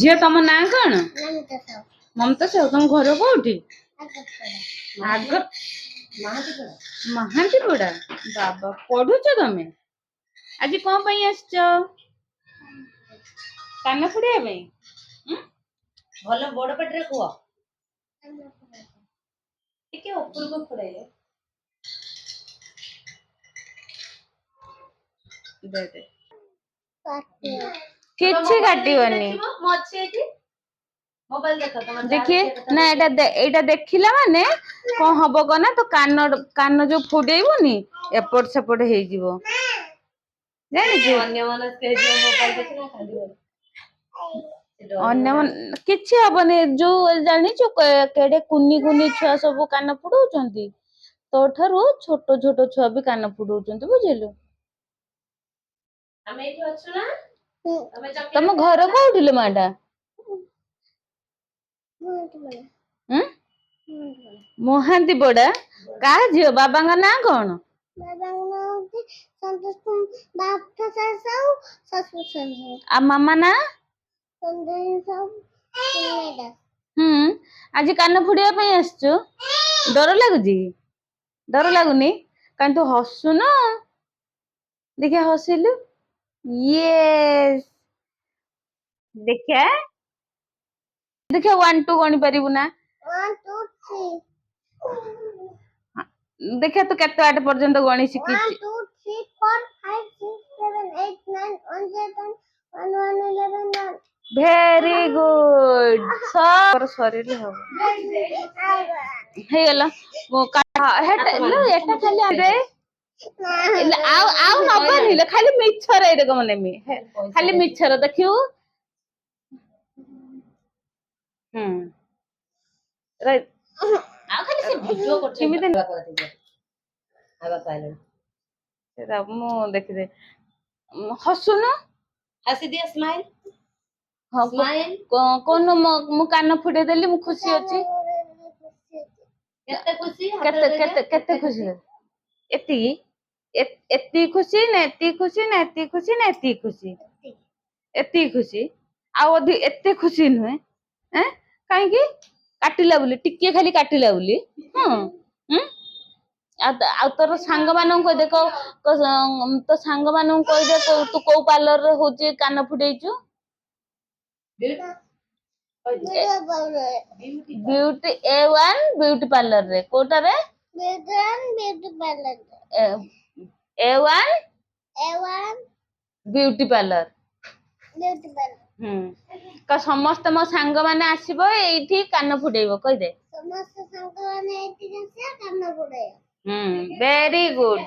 ଝିଅ, ତମ ନାଁ କଣ? ମମତା ସାହୁ। ତମ ଘର କୋଉଠି? ଆଗ ମହାନ୍ତି ପଡା। ବାବା, ପଢୁଛ ତମେ? ଆଜି କଣ ପାଇଁ ଆସିଛ? କାନ ଫୁଡିବା ପାଇଁ, ଉଁ? ଭଲ ବଡ ପାଟିରେ କୁହ। ଟିକେ ଉପରକୁ ଫୁଡେଇଲେ। ଦେ ଦେ, କିଛି କାଟିବନି। ମୁଁ ଅଛି ଏଇଠି, ମୋବାଇଲ ଦେଖ ତମର ଯାହା ଦେଖି ଦେଖିବା କଥା। ନା, ଏଇଟା ଏଇଟା ଦେଖିଲା ମାନେ କଣ ହବ କହନା? ତୋ କାନ, କାନ ଯୋଉ ଫୁଡେଇବୁନି, ଏପଟ ସେପଟ ହେଇଯିବ, ଜାଣିଛୁ? ଅନ୍ୟମନସ୍କ ହେଇଯିବ ମୋବାଇଲ ଦେଖିଲେ, କାନ୍ଦିବ। ସେ ଡରିବ। ଅନ୍ୟ କିଛି ହବନି। ଯୋଉ ଜାଣିଛୁ, କେଡେ କୁନି କୁନି ଛୁଆ ସବୁ କାନ ଫୁଡଉଛନ୍ତି। ତୋ ଠାରୁ ଛୋଟ ଛୋଟ ଛୁଆ ବି କାନ ଫୁଡଉଛନ୍ତି, ବୁଝିଲୁ? ଆମେ ଏଇଠି ଅଛୁ ନା, ତମେ ଚକିଲେଟ ତମ ଘର କୋଉଠି ଲୋ ମାଟା? ଉଁ, ମହାନ୍ତି ପଡା। କାହା ଝିଅ? ବାବାଙ୍କ ନାଁ କଣ? ସନ୍ତୋଷ। ବାପା ସାହୁ, ଶାଶୁ। ଆଉ ମାମା ନାଁ? ସାହୁ। ହୁଁ, ଆଜି କାନ ଫୁଡିବା ପାଇଁ ଆସିଛୁ। ଡର ଲାଗୁଛି କି? ଡର ଲାଗୁନି? କାହିଁ ତୁ ହସୁନ? ଦେଖିଆ, ହସିଲୁ। ୟେସ୍, ଦେଖିଆ ଦେଖିଆ, ୱାନ୍ ଟୁ ଗଣି ପାରିବୁ ନା? One, two, three. ଦେଖିଆ, ତୁ କେତେ ବାଟ ପର୍ଯ୍ୟନ୍ତ ଗଣି ୱାନ୍, ଶିଖିଛୁ? Two, three, four, five, six, seven, eight, nine, one, zero, ten, one, one, 11, one. Very good. ସରିଲେ ହବ, ହେଇଗଲା। ମୋ ହେଟା ଲୋ, ଏଟା ଖାଲି ଦେ। ଆଉ ଆଉ ନବାନି ଲୋ, ଖାଲି ମିଛରେ ଏଇରକମ ନେମି। ଖାଲି ମିଛର ଦେଖିବୁ। ହୁଁ, ରାଇଟ୍। ଆଉ ଖାଲି ସେ ଭିଡିଓ କରୁଛନ୍ତି। କେମିତି? ବାପା କତିକି ଆଉ ବାପା ଆଇଲେଣି। ସେଟା ମୁଁ ଦେଖିଦେ। ହସୁନୁ। ହସି ଦିଅ, ସ୍ମାଇଲ। ହଁ। ସ୍ମାଇଲ। କହୁନୁ, ମୁଁ କାନ ଫୁଟେଇ ଦେଲି, ମୁଁ ଖୁସି ଅଛି। କେତେ ଖୁସି? କେତେ କେତେ କେତେ ଖୁସି? ଏତିକି, ଏତିକି ଖୁସି ନା ଏତିକି ଖୁସି ନା ଏତିକି ଖୁସି ନା ଏତିକି ଖୁସି? ଏତିକି ଖୁସି। ଆଉ ଅଧିକ ଏତେ ଖୁସି ନୁହେଁ ଏଁ? କାହିଁକି? କାଟିଲା ବୋଲି, ଟିକେ ଖାଲି କାଟିଲା ବୋଲି। ହଁ, ହୁଁ। ଆଉ ତୋର ସାଙ୍ଗମାନଙ୍କୁ କହିଦେ, ତୋ ସାଙ୍ଗମାନଙ୍କୁ କହିଦେ, ତୁ କୋଉ ପାର୍ଲରରେ ହଉଛି କାନ ଫୁଟେଇଛୁ। ବିୟୁଟି ଏ ୱାନ୍ ବିୟୁଟି ପାର୍ଲରରେ। କୋଉଟାରେ? Beauty parlour. A one A one beauty parlour. Beauty parlour. ହୁଁ, କ ସମସ୍ତେ ମୋ ସାଙ୍ଗମାନେ ଆସିବ, ଏଇଠି କାନ ଫୁଟେଇବ, କହିଦେ। ସମସ୍ତେ ସାଙ୍ଗମାନେ ଏଇଠିକି ଆସିବା, କାନ ଫୁଡେଇବ। ହୁଁ, ଭେରି ଗୁଡ।